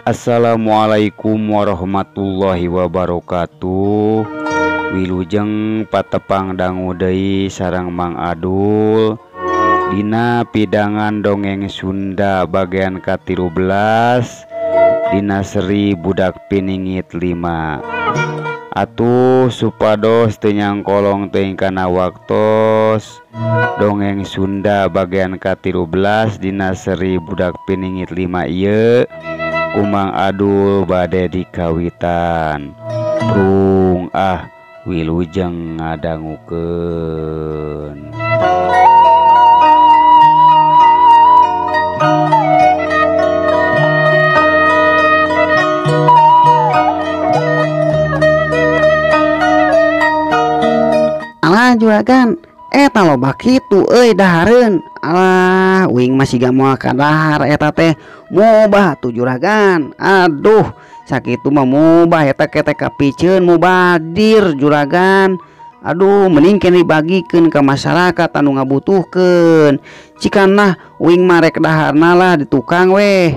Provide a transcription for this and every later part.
Assalamualaikum warahmatullahi wabarakatuh. Wilujeng patepang dangu deui sareng Mang Adul dina pidangan dongeng Sunda bagian ka-13 dina seri Budak Piningit 5. Atuh supados teu nyangkolong teuing kana waktos dongeng Sunda bagian ka-13 dina seri Budak Piningit 5 ieu ku Mang Adul bade dikawitan. Prung ah wilujeng ngadangukeun. Alah juragan, eta loba kitu euy dahareun. Alah, uing masih gak moal kadahar eta teh. Mubah tuh juragan. Aduh, sakitu mah mubah eta ketek kapiceun mubadir juragan. Aduh, mending keun dibagikeun ka masyarakat anu ngabutuhkeun. Cikanah uing mah rek daharna lah di tukang weh.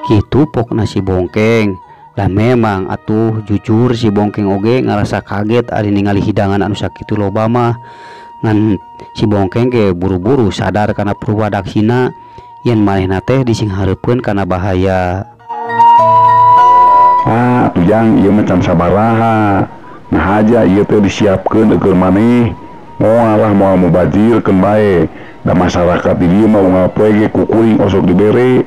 Kitu pokna si Bongkeng. Lah memang atuh jujur si Bongkeng oge ngarasa kaget ari ningali hidangan anu sakitu loba mah. Ngan si Bongkeng ge buru-buru sadar kana purwadaksina yen manehna teh disinghareupeun kana bahaya. Ah, atuh jang ieu mah can sabaraha. Nah aja ieu teh disiapkeun eukeun maneh. Moal lah moal mubazirkeun bae. Da masyarakat di dieu mah unggal poe ge ku kuring osok dibere.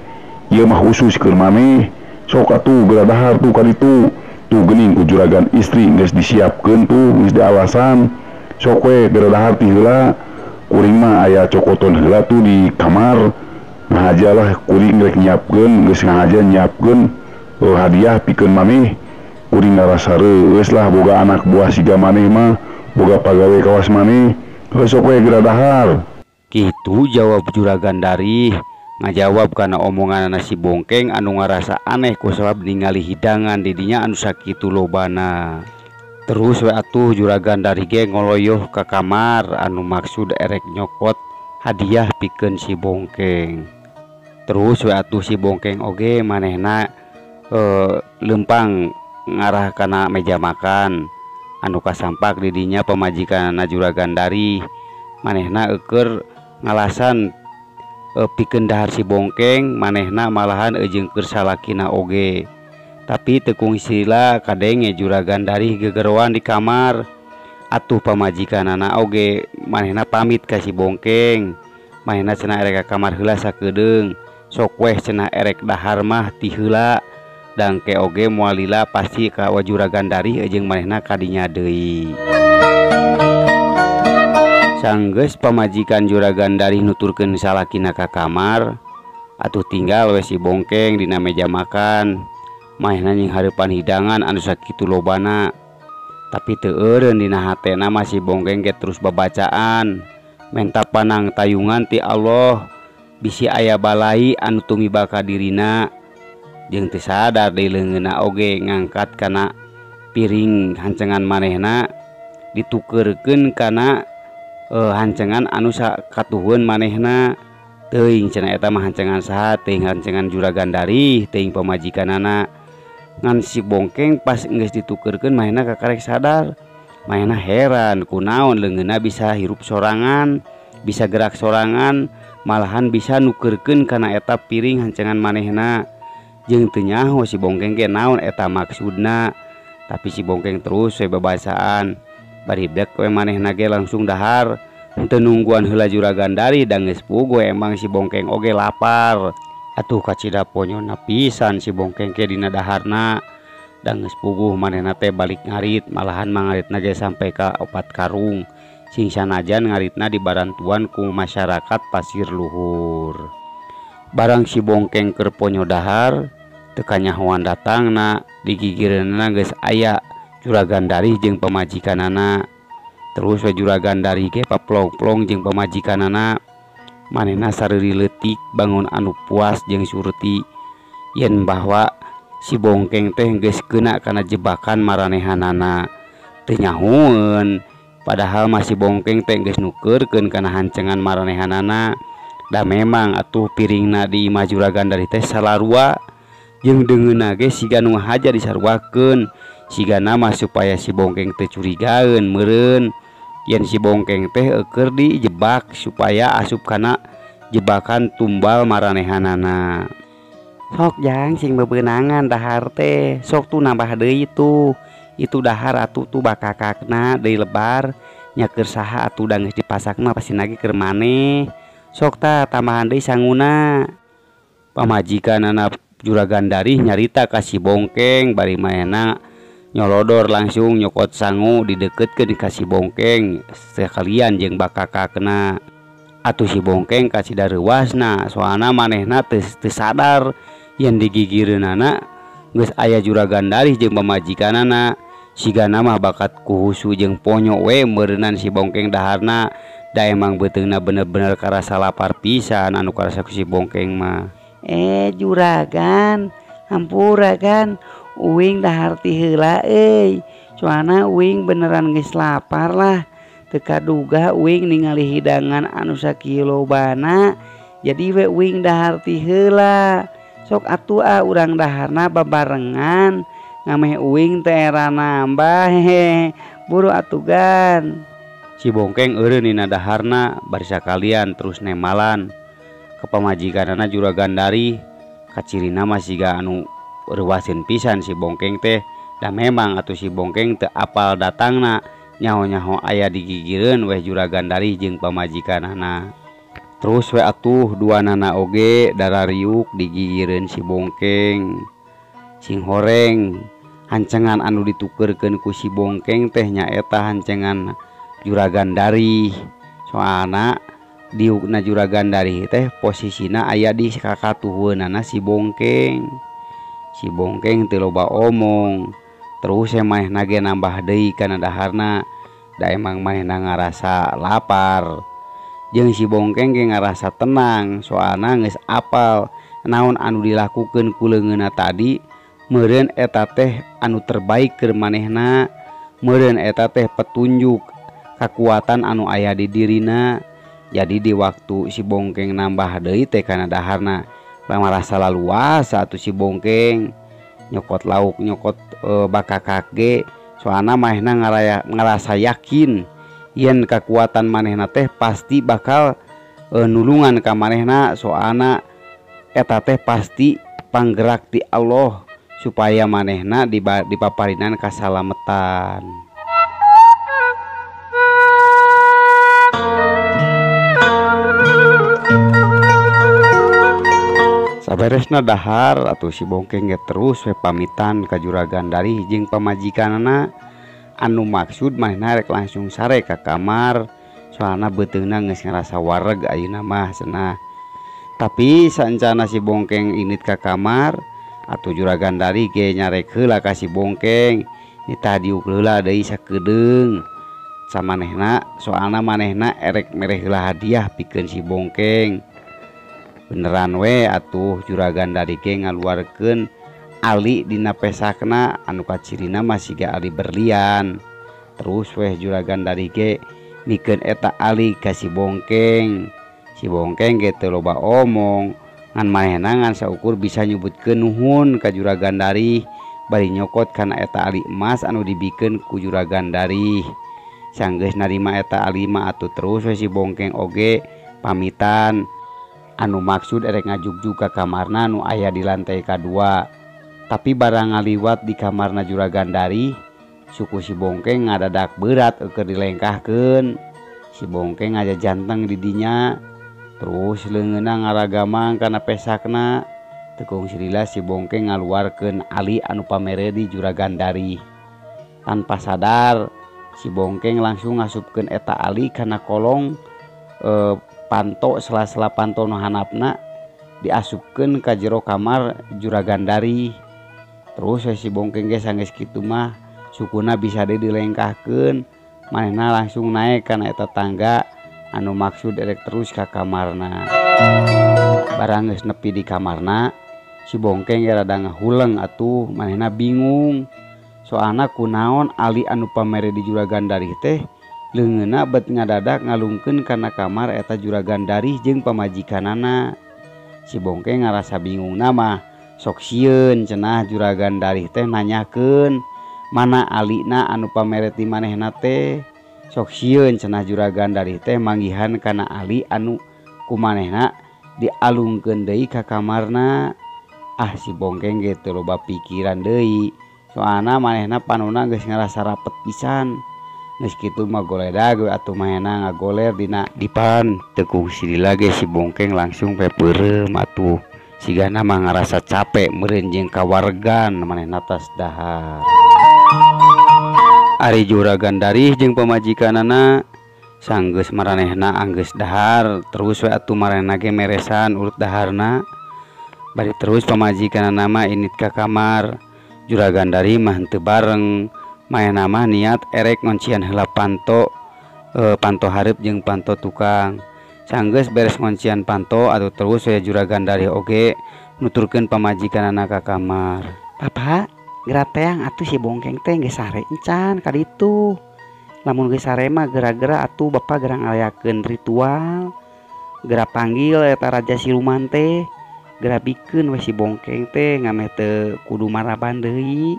Ieu mah khusus keur maneh. Sok atuh geura dahar tuh ka ditu. Tuh geuning ku juragan istri geus disiapkeun tuh geus dialasan. Sok we geura dahar ti heula. Kuring mah aya cokoton heula tuh di kamar. Nah aja lah kuring rek nyiapkeun geus ngahaja nyiapkeun hadiah pikeun maneh. Kuring ngarasa reueus lah boga anak buah siga maneh mah, boga pagawe kawas maneh. Heuh sok we geura dahar. Kitu jawab juragan Darih. Ngajawab kana omonganana si Bongkeng anu ngarasa aneh kusabab ningali hidangan didinya anu sakitu lobana. Terus we atuh juragan Darih ge ngoloyoh ka kamar anu maksud erek nyokot hadiah pikeun si Bongkeng. Terus we atuh si Bongkeng oge manehna lempang ngarah kana meja makan anu kasampak didinya pamajikanana juragan Darih. Manehna eueur ngalasan pikeun dahar si Bongkeng, manehna malahan jeung keur salakina oge. Tapi teu kungsi kadenge juragan Darih gegeroan di kamar. Atuh pamajikanana oge manehna pamit ka si Bongkeng. Manehna cenah erek ka kamar heula sakedeung. Sok weh cenah erek dahar mah ti heula. Dangke oge moal lila pasti ka juragan Darih jeung manehna kadinya deui. Sanggeus pamajikan juragan Darih nuturkeun salakina ka kamar, atuh tinggal we si Bongkeng dina meja makan. Manehna nyinghareupan hidangan anu sakitu lobana. Tapi teu eureun dina hatena mah si Bongkeng ge terus babacaan, menta panang tayungan ti Allah bisi aya balai anu tumiba ka dirina. Jeung teu sadar deui leungeunna oge ngangkat kana piring hancengan manehna ditukeurkeun kana hancengan anu sakatuhun manehna. Teuing cenah eta mah hancengan saha, teuing hancengan juragan Darih, teuing pamajikanana. Ngan si Bongkeng pas geus ditukeurkeun manehna kakarek sadar. Manehna heran kunaon leungeunna bisa hirup sorangan, bisa gerak sorangan, malahan bisa nukeurkeun kana eta piring hancengan manehna. Jeung teu nyaho si Bongkeng ge naon eta maksudna. Tapi si Bongkeng terus we babasaan. Bari dek we manehna ge langsung dahar. Teu nungguan heula juragan Darih da geus puguh emang si Bongkeng oge lapar. Atuh kacida ponyona pisan si Bongkeng ge dina daharna. Da geus puguh manehna teh balik ngarit, malahan mangaritna ge sampai ka 4 karung. Sing sanajan ngaritna dibarantuan ku masyarakat pasir luhur. Barang si Bongkeng keur ponyo dahar, teu kanyahoan datangna, digigireunna geus aya juragan Darih jeung pamajikanana. Terus we juragan Darih ge paplong-plong jeung pamajikanana. Manehna sareuri leutik bangun anu puas jeung surti yen bahwa si Bongkeng teh geus keuna kana jebakan maranehanana. Teu nyahoeun padahal mah si Bongkeng teh geus nukeurkeun kana hancengan maranehanana. Da memang atuh piringna di imah juragan Darih teh salarua. Jeung deungeunna ge siga nu ngahaja disaruakeun sigana mah supaya si Bongkeng teh curigaeun meureun yen si Bongkeng teh eueur dijebak supaya asup kana jebakan tumbal maranehanana. Sok jang sing bebenangan dahar teh, sok tuh nambah deui tuh. Itu dahar atuh tuh bakakakna deui lebar nya keur saha atuh da geus dipasak mah pasti nage keur maneh. Sok tah tambahan deui sanguna. Pamajikanana Juragan Darih nyarita ka si Bongkeng bari manehna nyolodor langsung nyokot sangu dideketkeun ka si Bongkeng sekalian jeung bakakakna. Atuh si Bongkeng kasih dareuwasna soalna manehna teu sadar yen digigireunana geus aya Juragan Darih jeung pamajikanana. Sigana mah bakat kuhusu jeung ponyo we meureunan si Bongkeng daharna da emang beuteungna bener-bener karasa lapar pisan anu karasa ku si Bongkeng mah. Juragan, hampura gan, uing dahar ti heula euy. Soalna uing beneran geus lapar lah. Teu kaduga uing ningali hidangan anu sakieu lobana, jadi we uing dahar ti heula. Sok atuh ah urang daharna babarengan, ngameh uing teh era nambah hehe. Buru atuh gan. Si Bongkeng eureun dina daharna bari sakalian terus nemalan ka pamajikanana Juragan Darih. Kacirina mah siga anu reuwaseun pisan si Bongkeng teh. Da memang atuh si Bongkeng teu apal datangna, nyaho-nyaho aya digigireun weh Juragan Darih jeung pamajikanana. Terus we atuh duanana oge darariuk digigireun si Bongkeng. Sing horeng hancengan anu ditukeurkeun ku si Bongkeng teh nyaeta hancengan Juragan Darih. Soalna diukna Juragan Darih teh posisina aya di kakatuhunana si Bongkeng. Si Bongkeng teu loba omong. Terus manehna ge nambah deui kana daharna da emang manehna ngarasa lapar. Jeung si Bongkeng ge ngarasa tenang soalna geus apal naon anu dilakukeun ku leungeunna tadi. Meureun eta teh anu terbaik keur manehna, meureun eta teh petunjuk kakuatan anu aya di dirina. Jadi di waktu si Bongkeng nambah deui teh kana daharna marasa laluasa atuh si Bongkeng nyokot lauk nyokot bakakak ge soalna manehna ngarasa yakin yen kakuatan manehna teh pasti bakal nulungan ka manehna soalna eta teh pasti panggerak ti Allah supaya manehna dipaparinan kasalametan. Saberesna dahar atuh si Bongkeng ge terus we pamitan ka Juragan Darih jeung pamajikanana anu maksud manehna rek langsung sare ka kamar soalna beuteungna geus ngarasa wareg ayeuna mah cenah. Tapi saencana si Bongkeng init ka kamar atuh Juragan Darih ge nyarek heula ka si Bongkeng nitah diuk heula deui sakedeung samanehna soalna manehna erek mere heula hadiah pikeun si Bongkeng. Beneran we atuh Juragan Darih ge ngaluarkeun ali dina pesakna anu kacirina mah siga ali berlian. Terus weh Juragan Darih ge mikeun eta ali ka si Bongkeng. Si Bongkeng ge teu loba omong ngan manehna ngan saukur bisa nyebutkeun nuhun ka Juragan Darih bari nyokot kana eta ali emas anu dibikeun ku Juragan Darih. Sanggeus narima eta ali mah atuh terus we si Bongkeng oge pamitan anu maksud erek ngajugjug ka kamarna nu aya di lantai kadua. Tapi barang ngaliwat di kamarna Juragan Darih, suku si Bongkeng ngadadak berat eueuh dilengkahkeun. Si Bongkeng ngajajanteng di dinya, terus leungeunna ngaragamang kana pesakna. Tekung silila si Bongkeng ngaluarkeun ali anu pamere di Juragan Darih. Tanpa sadar si Bongkeng langsung ngasupkeun eta ali kana kolong panto sela-sela panto nu hanapna diasupkeun ka jero kamar Juragan Darih. Terus si Bongkeng ge sanggeus kitu mah sukuna bisa deui dilengkahkeun. Manehna langsung naik kana eta tangga anu maksud erek terus ka kamarna. Barang geus nepi di kamarna si Bongkeng ge rada ngahuleng atuh manehna bingung. Soalna kunaon ali anu pamere di Juragan Darih teh leungeunna bet ngadadak ngalungkeun kana kamar eta Juragan Darih jeung pamajikanana. Si Bongkeng ngarasa bingungna mah Sok sieun cenah Juragan Darih teh nanyakeun mana alina anu pamere ti manehna teh. Sok sieun cenah Juragan Darih teh manggihan kana ali anu ku manehna dialungkeun deui ka kamarna. Ah si Bongkeng ge teu loba pikiran deui, soalna manehna panona geus ngarasa rapet pisan. Geus kitu mah goledag we atuh manehna ngagoler dina dipan. Teu kungsi lila ge si Bongkeng langsung we peureum atuh. Sigana mah ngarasa capek meureun jeung kawargan manehna tas dahar. Ari Juragan Darih jeung pamajikanana sanggeus maranehna anggeus dahar, terus we atuh maranehna ge meresan urut daharna. Bari terus pamajikanana mah init ka kamar. Juragan Darih mah henteu bareng, manehna mah niat erek ngoncian heula panto hareup jeung panto tukang. Sanggeus beres ngoncian panto atuh terus we Juragan Darih oge nuturkeun pamajikanana ka kamar. Papa, geura teang atuh si Bongkeng teh geus sare encan ka ditu. Lamun geus sare mah geura-geura atuh bapa geura ngalayakeun ritual. Geura panggil eta raja siluman teh. Geura bikeun we si Bongkeng teh ngameh teu kudu maraban deui.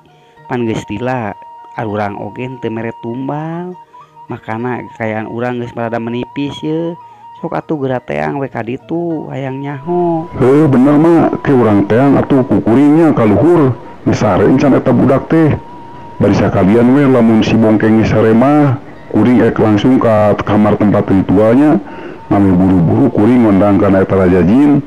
Pan geus lila arurang oge teu mere tumbal. Makana kekayaan urang geus rada menipis ye. Sok atuh geura teang we ka ditu hayang nyaho. Heuh bener mah ke urang teang atuh kukuringnya ka luhur. Geus sare encan eta budak teh. Bari sakalian we lamun si Bongkeng geus sare mah kuring ek langsung ka kamar tempat ritualnya. Nami buru-buru kuring ngondang kana eta raja jin.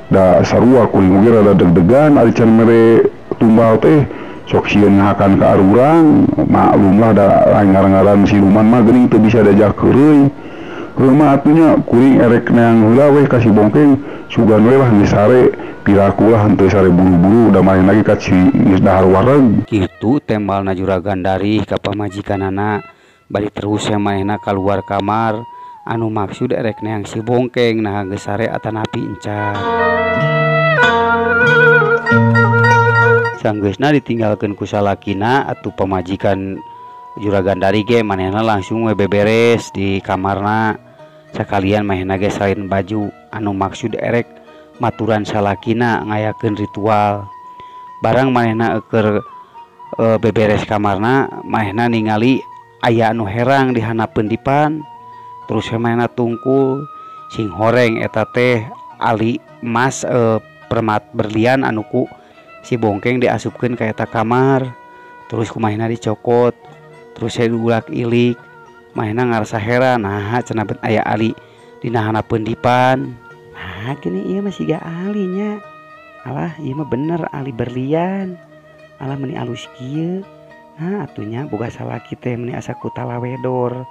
Da sarua kuring oge rada deg-degan ari can mere tumbal teh. Sok sieun ngahakan ka arurang, maklumlah da ngaran-ngaran siluman mah geuning teu bisa diajak heureuy. Heuh mah atunya kuring erek neang heula we ka si Bongkeng, sugan we lah geus sare, piraku lah henteu sare buru-buru da main lagi ka si geus dahar wareg. Kitu tembalna Juragan Darih ka pamajikanana, bari terus we manehna kaluar kamar anu maksud erek neang si Bongkeng nah geus sare atanapi encan. Sanggeusna ditinggalkeun ku salakina atuh pamajikan Juragan Darih ge manehna langsung we beberes di kamarna. Sakalian manehna ge salin baju anu maksud erek maturan salakina ngayakeun ritual. Barang manehna keur beberes kamarna, manehna ningali aya anu herang di handapeun dipan. Terus we manehna tungkul sing horeng eta teh ali emas permat berlian anu ku si Bongkeng diasupkeun ka eta kamar. Terus ku manehna dicokot, terus saya diulak ilik. Manehna ngarasa heran, nah cenah bet aya ali dina handapeun dipan. Nah gini ieu mah siga alinya. Alah ieu mah bener ali berlian. Alah meni alus kieu. Nah atunya boga salaki teh meni asa ku talawedor.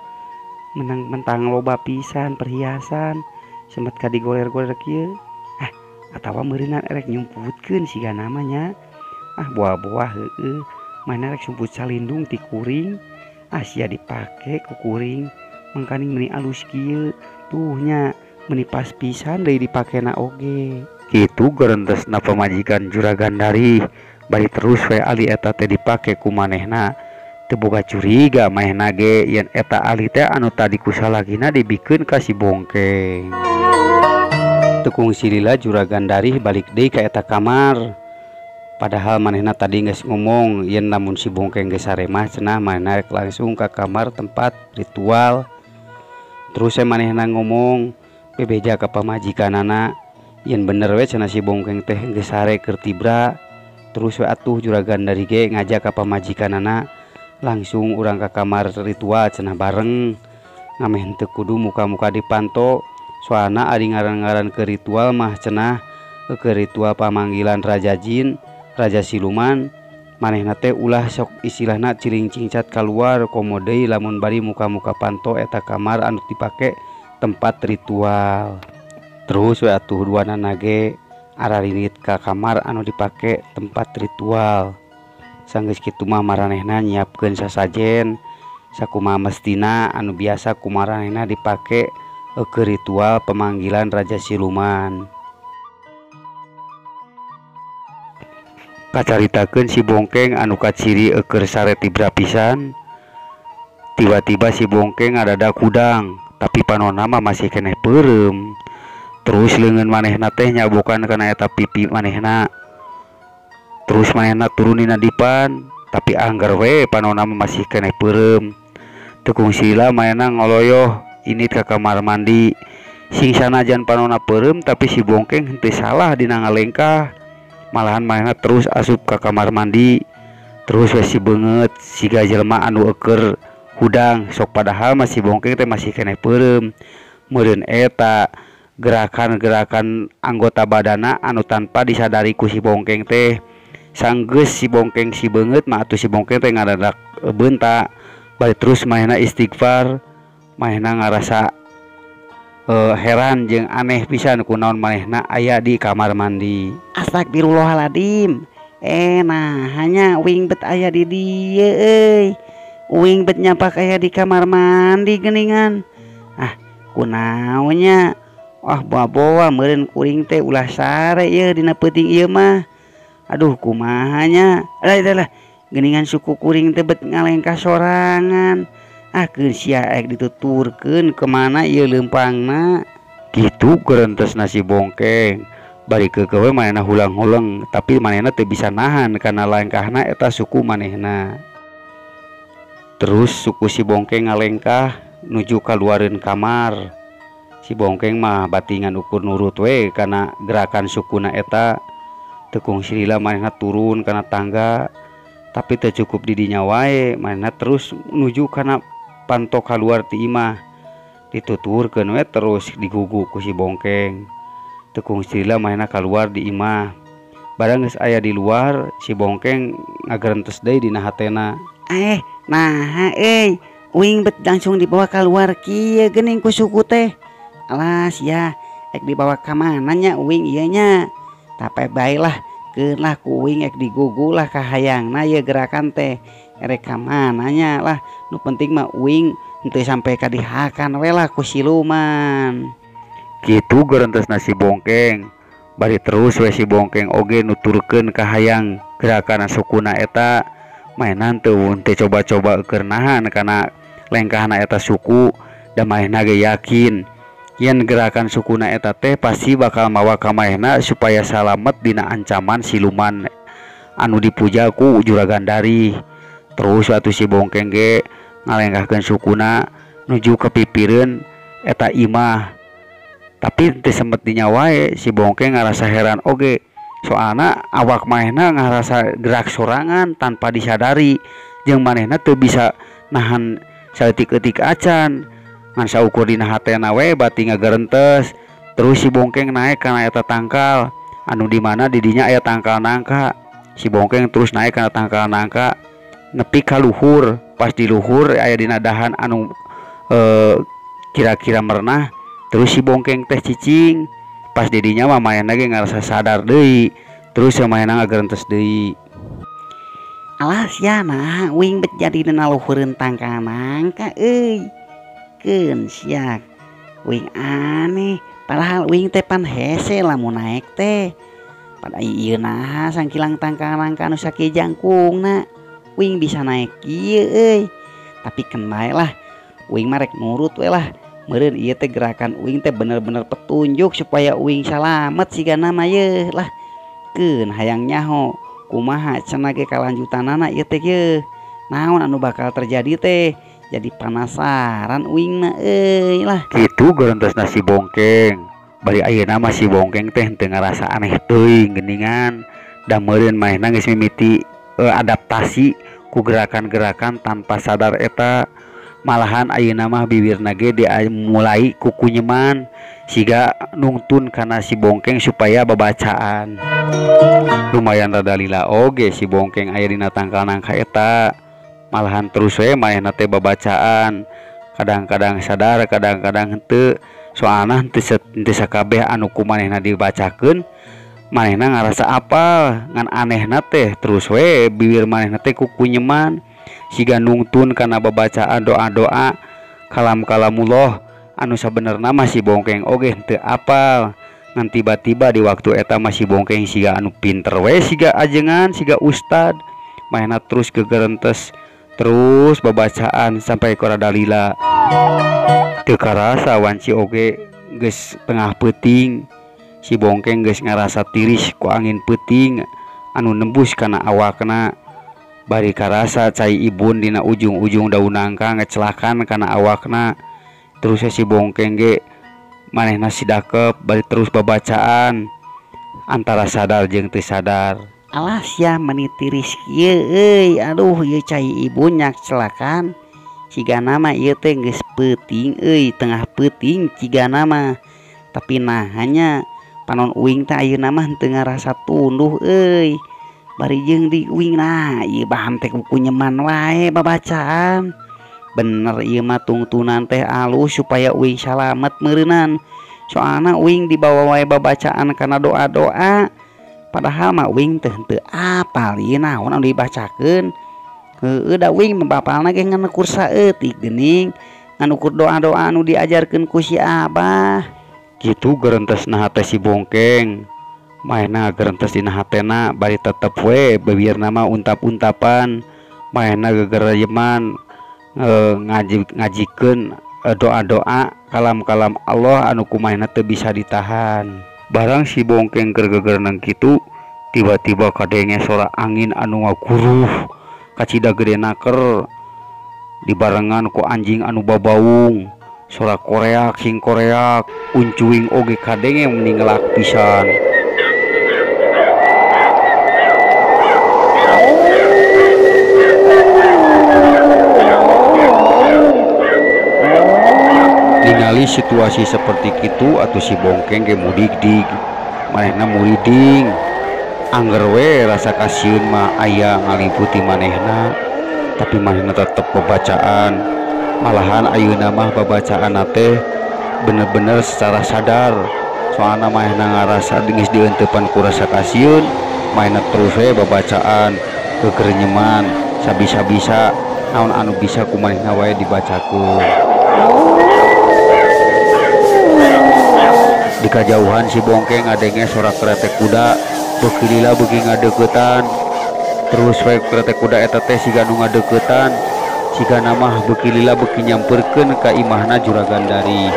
Menang mentang loba pisan perhiasan sempat ka digoler-goler kieu. Ah atawa meureunan erek nyumputkeun siga namanya. Ah buah-buah heueuh. Mana rek sumput salindung ti kuring. Ah sia dipake ku kuring. Mangkaning meni alus kieu. Tuh nya meni pas pisan deui dipakena oge. Kitu gerentesna pamajikan Juragan Darih. Bari terus we ali eta teh dipake ku manehna. Teu boga curiga manehna ge yen eta ali teh anu tadi ku salakina dibikeun ka si Bongkeng. Teu kungsi lila Juragan Darih balik deui ka eta kamar. Padahal manehna tadi geus ngomong yen lamun si Bongkeng geus sare mah cenah manehna rek langsung ka kamar tempat ritual. Terus we manehna ngomong bebeja ka pamajikanana yen bener we cenah si Bongkeng teh geus sare keur tibra. Terus we atuh Juragan Darih ge ngajak ka pamajikanana langsung urang ka kamar ritual cenah bareng. Ngameh henteu kudu muka-muka dipanto, soalna ari ngaran-ngaran ke ritual mah cenah ke ritual pamanggilan raja jin, raja siluman. Manehna teh ulah sok istilahna ciling cingcat kaluar komo deui lamun bari muka-muka panto eta kamar anu dipake tempat ritual. Terus we atuh duanana ge ararinit ka kamar anu dipake tempat ritual. Sanggeus kitu mah maranehna nyiapkeun sasajen sakumaha mestina anu biasa kumaranehna dipake ke ritual pemanggilan raja siluman. Kacaritakeun si Bongkeng anu kaciri eueur sare tibra pisan. Tiba-tiba si Bongkeng ngadadak hudang, tapi panonna mah masih keneh peureum. Terus leungeun manehna teh nyabokan kana eta pipi manehna. Terus manehna turun dina dipan, tapi angger we panona masih keneh peureum. Teu kungsi lila manehna ngoloyoh init ka kamar mandi. Sing sanajan panona peureum tapi si Bongkeng henteu salah dina ngalengkah. Malahan manehna terus asup ka kamar mandi. Terus we si beungeut siga jelema anu eueur hudang, sok padahal masih Bongkeng teh masih keneh peureum. Meureun eta gerakan-gerakan anggota badana anu tanpa disadari ku si Bongkeng teh. Sanggeus si Bongkeng si beungeut mah atuh si Bongkeng teh ngadadak beunta. Bari terus manehna istighfar, manehna ngarasa heran jeung aneh pisan kunaon manehna aya di kamar mandi. Astagfirullahaladzim. Nah hanya uing bet aya di dieu euy. Uing bet nyapak aya di kamar mandi geuningan. Ah, kunaonnya? Wah, boa-boa meureun kuring teh ulah sare ieu dina peuting ieu mah. Aduh, kumaha nya? Lah, lah, geuningan suku kuring teh bet ngalengkah sorangan. Ah, keun sia ek dituturkeun kemana ieu leumpangna. Kitu gerentesna si Bongkeng. Bari keukeuh we manehna hulang-huleng, tapi manehna teu bisa nahan kana langkahna eta suku manehna. Terus suku si Bongkeng ngalengkah nuju kaluareun kamar. Si Bongkeng mah batingan ukur nurut we kana gerakan sukuna eta. Teu kungsi lila manehna turun kana tangga, tapi teu cukup di dinya wae, manehna terus nuju kana panto kaluar ti imah. Dituturkeun we terus digugu ku si Bongkeng. Teu kungsi lila manehna kaluar di imah. Barang geus aya di luar, si Bongkeng ngagerentes deui dina hatena. Naha euy, uing bet langsung dibawa kaluar kieu geuning ku suku teh. Alas ya, ek dibawa ka mana nya uing ieu nya. Tapi bae lah, keun lah ku uing ek digugu lah kahayangna ieu gerakan teh. Erek ka mana nya lah, nu penting mah uing henteu sampai ka dihakan we lah ku siluman. Kitu gerentesna si Bongkeng. Bari terus we si Bongkeng oge nuturkeun kahayang gerakan sukuna eta. Mainan teu coba-coba keur nahan kana lengkahna eta suku, da manehna ge yakin yen gerakan sukuna eta teh pasti bakal mawa ka manehna supaya salamet dina ancaman siluman anu dipuja ku Juragan Darih. Terus atuh si Bongkeng ge ngalengkahkeun sukuna nuju ke pipireun eta imah. Tapi teu sempet dinya wae si Bongkeng ngarasa heran oge, soalna awak manehna ngarasa gerak sorangan tanpa disadari, jeung manehna teu bisa nahan saeutik-eutik acan. Ngan saukur dina hatena we bati ngagerentes. Terus si Bongkeng naik kana eta tangkal anu di mana di dinya aya tangkal nangka. Si Bongkeng terus naik kana tangkal nangka nepi ka luhur. Pas di luhur aya dina dahan anu kira-kira merenah. Terus si Bongkeng teh cicing. Pas di dinya mah manehna ge ngarasa sadar deui. Terus manehna ngagerentes deui. Alah sia nah uing bet jadi dina luhureun tangkal nangka euy. Keun sia uing aneh, padahal uing teh pan hese lamun naek teh. Pada ieu naha sangkilang tangkal nangka anu sakieu jangkungna. Uing bisa naek kieu euy. Tapi keun bae lah, uing mah rek nurut we lah. Meureun ieu teh gerakan uing teh bener-bener petunjuk supaya uing salamet sigana mah yeuh lah. Keun hayang nyaho kumaha cenah ge kalanjutanana ieu teh yeuh. Naon anu bakal terjadi teh? Jadi penasaran uing mah euy lah. Kitu gerentesna si Bongkeng. Bari ayeuna mah si Bongkeng teh henteu ngarasa aneh teuing geuningan. Da meureun manehna geus mimiti adaptasi ku gerakan-gerakan tanpa sadar eta. Malahan ayeuna mah bibirna ge dimulai ku kunyeman siga nungtun kana si Bongkeng supaya babacaan. Lumayan rada lila oge si Bongkeng aya dina tangkal nangka eta. Malahan terus we manehna teh babacaan. Kadang-kadang sadar, kadang-kadang henteu. Soalna henteu sakabeh anu ku manehna dibacakeun manehna ngarasa apal. Ngan anehna teh terus we bibir manehna teh ku kunyeman siga nungtun kana babacaan doa-doa kalam-kalamullah anu sabenerna mah si Bongkeng oge henteu apal. Ngan tiba-tiba di waktu eta mah si Bongkeng siga anu pinter we, siga ajengan, siga ustad. Manehna terus gegerentes terus babacaan sampai ka rada lila. Teu karasa wanci oge geus tengah peuting. Si Bongkeng geus ngarasa tiris ku angin peuting anu nembus kana awakna bari karasa cai ibun dina ujung-ujung daun nangka ngecelakan kana awakna. Terus si Bongkeng ge manehna sidakep bari terus babacaan antara sadar jeung teu sadar. Alah sia meni tiris kieu euy, aduh ieu cai ibun nyakcelakan cigana mah ieu teh geus peuting euy, tengah peuting cigana mah. Tapi nah hanya panon uing teh ayeuna mah teu ngarasa tunduh euy. Bari jeung di uing nah ieu bahan teh kuku nyeman wae babacaan. Bener ieu mah tungtunan teh alus supaya uing salamet meureunan. Soalna uing dibawa wae babacaan kana doa-doa. Padahal mah uing teh henteu apal ieu naon anu dibacakeun. Heueuh da uing mah bapalna ge ngan ukur saeutik geuning, ngan ukur doa-doa anu diajarkeun ku si Abah. Kitu gerentesna hate si Bongkeng. Maena gerentes dina hatena bari tetep we bebirna mah untap-untapan. Maena gegerejeman ngajikeun doa-doa kalam-kalam Allah anu kumaha teu bisa ditahan. Barang si Bongkeng keur gegereneng kitu, tiba-tiba kadenge sora angin anu ngaguruh kacida gede naker dibarengan ku anjing anu babaung. Sora koreak sing koreak uncuing oge kadenge meni ngelak pisan. Ningali situasi seperti kitu atuh si Bongkeng ge mudigdig, manehna muriding. Angger we rasa kasieun mah aya ngaliputi manehna, tapi manehna tetep babacaan. Malahan ayeuna mah babacaan teh bener-bener secara sadar. Soalna manehna ngarasa geus dieunteupan ku rasa kasieun, manehna terus we babacaan gegerenyeman sabisa-bisa naon anu bisa ku manehna wae dibacakeun. Di kajauhan si Bongkeng ngadenge sora kretek kuda beuki lila beuki ngadeuketan. Terus we kretek kuda eta teh siga nu ngadeuketan, sigana mah beuki lila beuki nyamperkeun ka imahna Juragan Dari.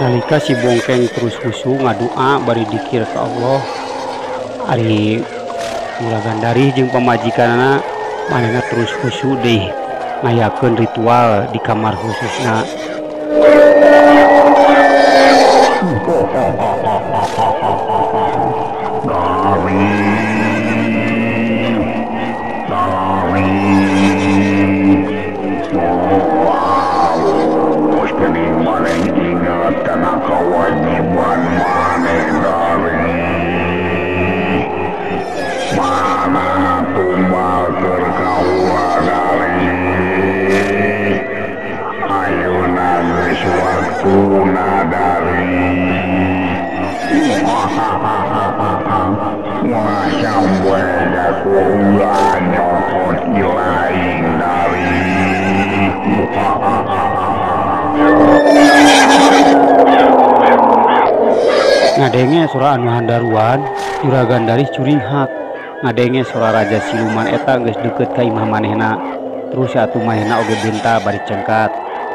Nalika si Bongkeng terus khusyuk ngadua bari dikir ka Allah, ari Juragan Dari jeung pamajikanna manehna terus khusyuk deh ngayakeun ritual di kamar khususna. Ngadenge sora anu handaruan, Juragan Dari curinghak. Ngadenge sora raja siluman eta geus deukeut ka imah manehna. Terus atuh manehna oge benta bari cengkat.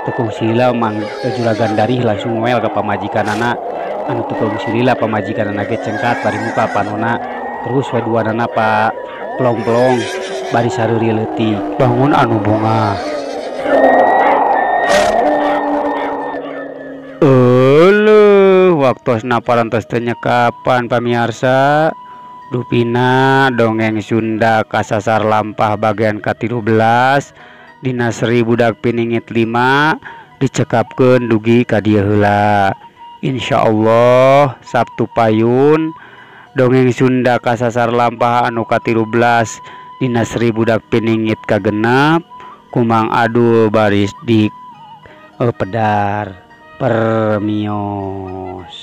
Tekung silila mang Juragan Dari langsung ngoel ka pamajikanana. Anu tekung silila pamajikanana ge cengkat bari muka panona. Terus we duanana pa pelong-pelong bari sareuri leutik. Bangun anu bunga. Waktosna parantos teh nyekapan pamiarsa. Dupina dongeng Sunda kasasar lampah bagian ka-13 dina Sri Budak Piningit 5 dicekapkeun dugi ka dieu heula. Insyaallah Sabtu payun dongeng Sunda kasasar lampah anu ka-13 dina Sri Budak Piningit kagenep kumang adul baris di pedar. Permios.